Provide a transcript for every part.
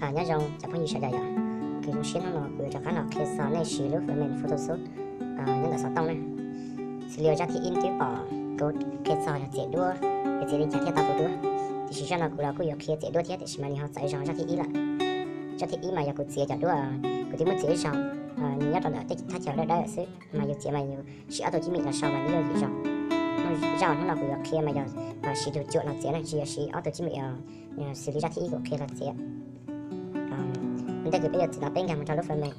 Nyob zoo cov phooj ywg sawv daws yom, kuv zoo siab hnub no kuv yuav rov qab los qhia txog nej siv lub phần mềm Photoshop nyob ntawm xov tooj na. Xws li zaj thib ib twb pom kuv qhia txog yog txiav duab, yog txiav li cas thiaj tau tus duab. Tiam sis zaj no kuv los kuj yuav qhia txiav duab thiab, tiam sis mas nws ho txawv zog zaj thib ib lawm. Zaj thib ib mas yog kuv txiav cov duab, kuv twb muab txiav ib zaug, nws nyob rau ntawm tej thaj chaw dawb dawb xwb, mas yus txiav mas yus siv ob tug cib mim los sau mas nws yooj yim zog. Zaj hnub no kuv yuav qhia mas yog siv tus cuam los txiav na, tsis yog siv ob tug cib mim xws li zaj thib ib kuv qhia los txiav. Ua ntej kws peb yuav txiav tau peb nkag mus rau lub phần mềm,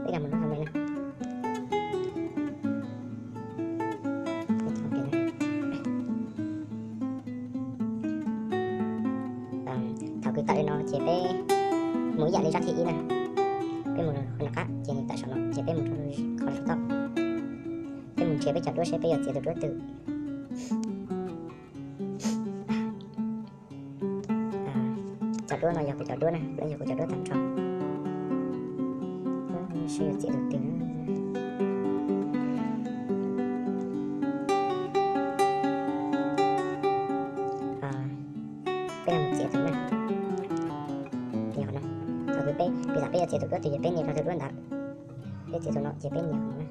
peb nkag mus lub phần mềm na. Thaum kws tawm li no ces peb mus ib yam li zaj thib ib na, peb mus qhov no qab ces nws tawm saum no ces peb mus rau qhov saum toj, peb mus nrhiav peb cov duab seb peb yuav txiav tus duab twg. Cov duab no yog kuv cov duab na, yog kuv cov duab tag nrho. Seb yuav txiav tus twg. Peb mus txiav tus na. Thaum peb, piv xam peb yuav txiav tus duab twg ces peb nias rau tus duab ntawd. Peb txiav tus no ces peb nias qhov no na.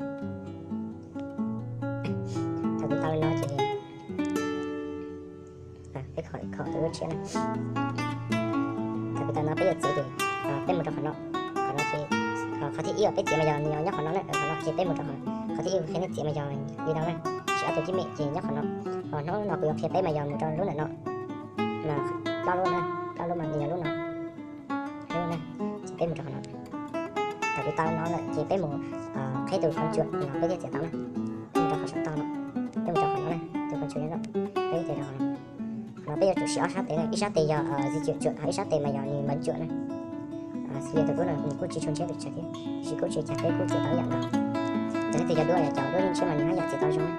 Thaum kuv tau li no ces peb kho tus duab tshiab na. Thaum kuv tau no peb yuav txiav ces peb mus rau qhov no. Qhov no ces qhov thib ib uas peb txiav mas yog nws yog nyob qhov no na, qhov no ces peb mus rau qhov thib ib qhia nej txiav mas yog li no na, siv ob tus cib mim ces nyob qhov no. Ho hnub no kuv yuav qhia peb mas yog mus rau lub ntawm no, plaub lub na, plaub lub mas nws yog lub no. Lub na, ces peb mus rau qhov no. Thaum kuv tau no lawm ces peb mus qhib tus phom cuam no peb thiaj txiav tau na. Peb mus rau qhov saum toj no, peb mus rau qhov no na, tus phom cuam no, peb thiaj txiav tau. Qhov no peb yuav tsum siv ob sab tes na, ib sab tes yog di chuyển chuột, ho ib sab tes mas yog nws bấm chuột na. Xws li tus duab no nws kuj tsis tshua ntshiab pes tsawg thiab, tiam sis kuj tsis cas peb kuj txiav tau ib yam nkaus. Cov leej twg cov duab yog cov duab ntshiab mas nws haj yam txiav tau zoo na.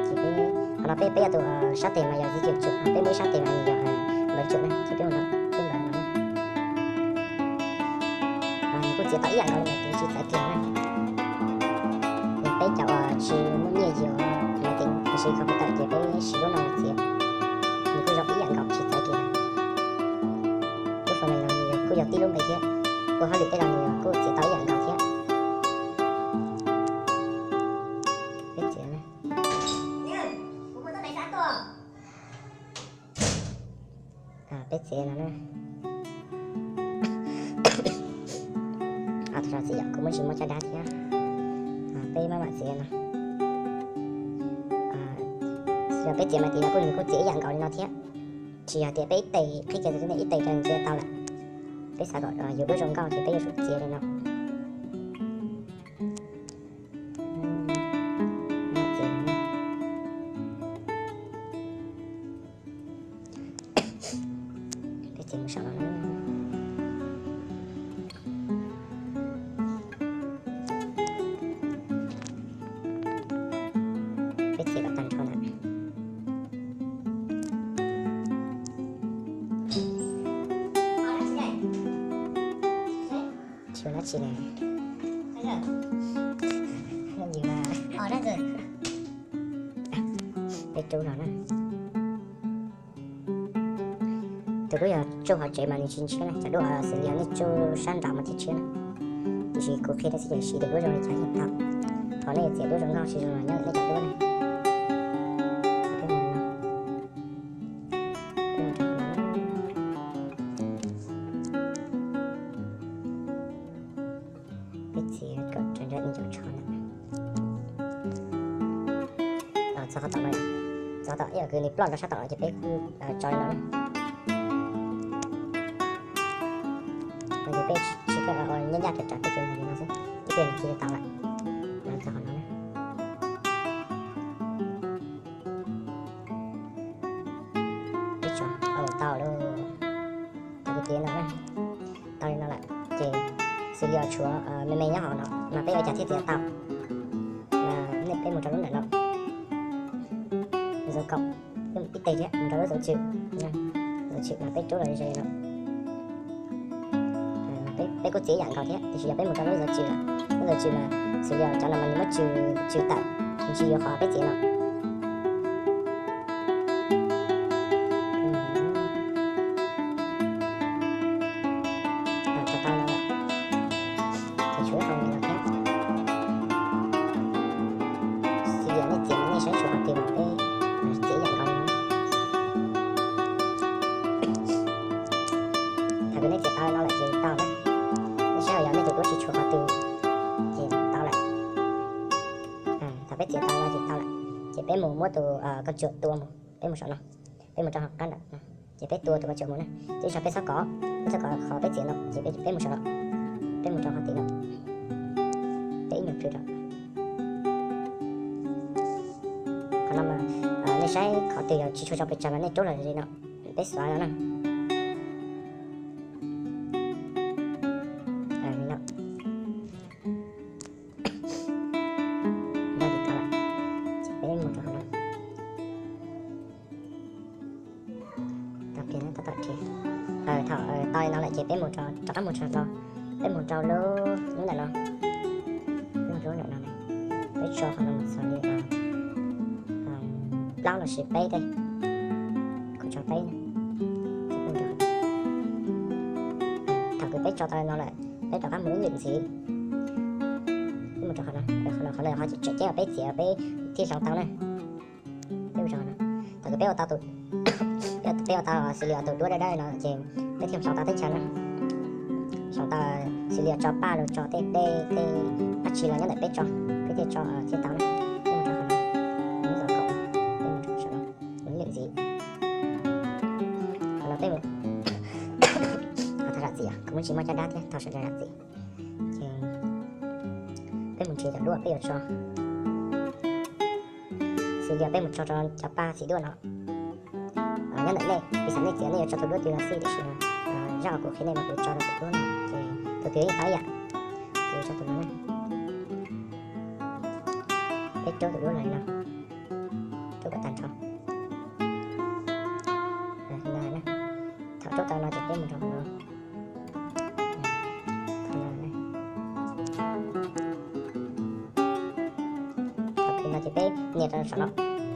Ces peb, qhov no peb, peb yog tus sab tes mas yog di chuyển chuột, ho peb muaj ib sab tes mas nws yog bấm chuột na, ces peb mus no, peb npawv no na. Nws kuj txiav tau ib yam nkaus li mas kuv tsis txawv kiag na. Yog peb cov uas tsis muaj nyiaj yuav máy tính tiam sis kho tawm ces peb siv lub no txiav, nws kuj zoo ib yam nkaus tsis txawv kiag. Lub phần mềm no nws kuj yog tib lub npe thiab, ua hauj lwm tej los nws kuj txiav tau ib yam nkaus thiab. Peb txiav, peb txiav no na. Txiv yom, kuv muab tsis muaj caj dab thiab. Peb maj mam txiav no. Yog peb txiav mas tim no kuj nws kuj txiav ib yam nkaus li no thiab. Tsis yog tias peb ib tes qhib kiag tus twg ne, ib tes rau nws txiav tau lawm. Peb xav kom yus duab zoo nkauj ces peb yuav tsum txiav li no. Peb txiav mus saum no na. Peb txiav kom tag nrho ntawd. Tsis ua dab tsi ne. Peb rub no na. Tus duab yog tsuj hauv tsev mas nws tsis ntshiab na, cov duab xws li yog nej tsuj sab nraud mas thiaj ntshiab na. Tiam sis kuv qhia nej xwb ces siv tus duab zoo li cas yeej tau. Ho nej yuav txiav duab zoo nkauj tsis zoo los nyob ntawm nej cov duab na. Peb txiav kom raws nraim me nyuam tsho ntawd. Txog qhov tom no, txog tom ib yam kws nws ploj rau sab tom no ces peb kuj tso li no na. No ces peb tsis kawm ua ncaj ncaj raws raws peb txiav mus li no xwb, ib pliag nws cia li tau lawm. No txog qhov no na. Peb tso, tau lawm. Tau li no na, tau li no lawm ces xws li tshuav me me nyob hauv no mas peb ua cas thiaj txiav tau. Mas peb mus rau lub ntawm no, dấu cộng, ib teg thiab mus rau lub dấu trừ, dấu trừ mas peb rub los ze no. Peb kuj txiav ib yam nkaus thiab, tiam sis yog peb mus rau lub dấu trừ lawm, lub dấu trừ mas xws li cov no mas nws muab trừ, trừ tawm, ntsig yuav qhov peb txiav no. Yog nej txiav tau no lawm ces tau na. Nej saib yog nej tus duab tsis tshuav qhov twg ces tau lawm. Thaum peb txiav tau no ces tau lawm. Ces peb mus muab tus koj tsuam tua mus, peb mus saum no, peb mus rau hauv qab ntawm no, ces peb tua tus koj tsuam mus na. Ces ib zaug peb txhob kov, peb txhob kov qhov peb txiav no, ces peb mus saum no, peb mus rau qhov tim no, peb ib nyuag plhws rau. Qhov no mas nej saib qhov twg yog tsis tshua tso pes tsawg mas nej rub los li no, peb xuav no na. Li no. Ces peb mus rau qhov no. Tau pliag, tau tau pliag. Thaum tau li no lawm ces peb mus rov qab mus tso hlo, peb mus rau lub, lub ntawm no, lub ntawm no, peb tso qhov no mus txog li plaub los sis peb tej, kuv tso peb. Thaum kws peb tso tau li no lawm, peb rov qab mus ib lwm ntxiv. Peb mus rau qhov no, qhov no, qhov no yog qhov tseem ceeb uas peb txiav peb thiaj hloov tau na. Peb mus rau qhov no. Thaum kws peb ua tau, peb ua tau xws li tus duab dawb dawb no ces peb thiaj hloov tau teb chaws na. Hloov tau xws li tso paj los tso tej dej tej dab tsi los nyob ntawm peb tso, peb thiaj tso thiaj tau na. Peb mus rau qhov no, peb mus rau saum no, mus ib lwm ntxiv. Qhov no peb mus, thov zam txim, kuv muaj tsis muaj caj dab thiab, thov sawv daws zam txim. Ces peb mus nrhiav cov duab peb yuav tso. Xws li peb mus tso rau cov paj txiv duab no. Nyob ntawm nej, piv xam nej txiav nej yuav tso tus duab twg los xij, tiam sis zaj uas kuv qhia nej mas kuv tso rau tus duab no, ces tus twg yeej tau ib yam. Ces tso tus no na. Peb rub tus duab los li no, rub kom tag nrho. Thaum rub tau no ces peb mus rau qhov no. Thaum kws no ces peb nias rau saum no,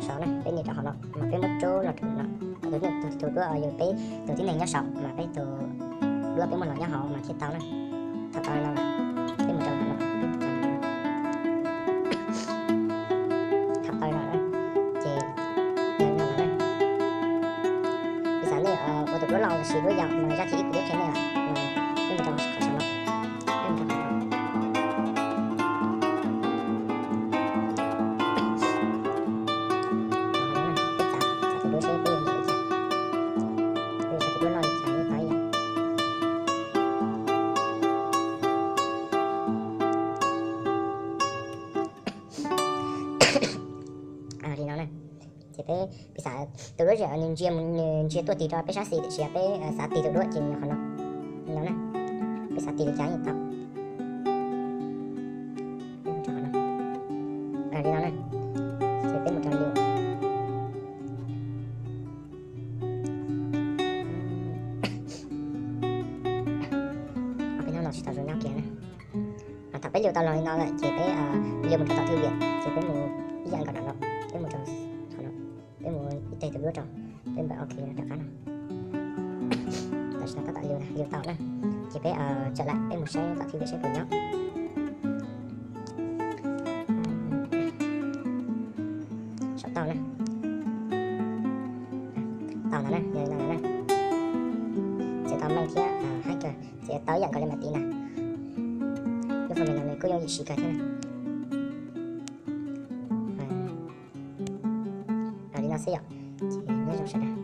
saum na, peb nias rau hauv no mas peb muab rub los rau no. Tus duab yog peb tus tib neeg nyob saum mas peb tus duab peb muab los nyob hauv mas thiaj tau na. Thaum tau li no, peb mus rau qhov no, peb mus rau qhov no. Thaum tau li no na, ces yog li no na. Piv xam nej ua tus duab loj los sis duab yau mas zaj thib ib kuv twb qhia nej lawm, peb mus rau qhov saum no, peb mus rau qhov no. Peb txav, txav tus duab seb peb yuav nyiam li cas, peb yuav txav tus duab loj li cas yeej tau ib yam. Li no na, ces peb piv xam tus duab zem nws ntsia, nws ntsia tuaj tig rau peb sab xis, tiam sis peb xav tig tus duab ces nws qhov no, no na, peb xav tig li cas yeej tau. Li no na, ces peb mus rau li Ob peb hnub no tsis tau zoo nyob kiag na. Thaum peb liu tau los li no lawm ces peb liu mus rau tom thwj viam, ces peb mus ib yam nkaus no, peb mus rau qhov no, peb mus ib teg tus duab rau, peb npawm OK no rov qab no. Tam sim no tab tom liu, liu tau na, ces peb tawm lawm, peb mus saib tom thwj viam saib puas nyob. Saum tau na, tau ntawd na, yog li no na, txiav tau meej thiab haib kawg, txiav tau ib yam nkaus li mas tiv na. Lub fom mem no nws kuj yooj yim siv kawg thiab na. Li no xwb yom, ces nyob zoo sawv daws.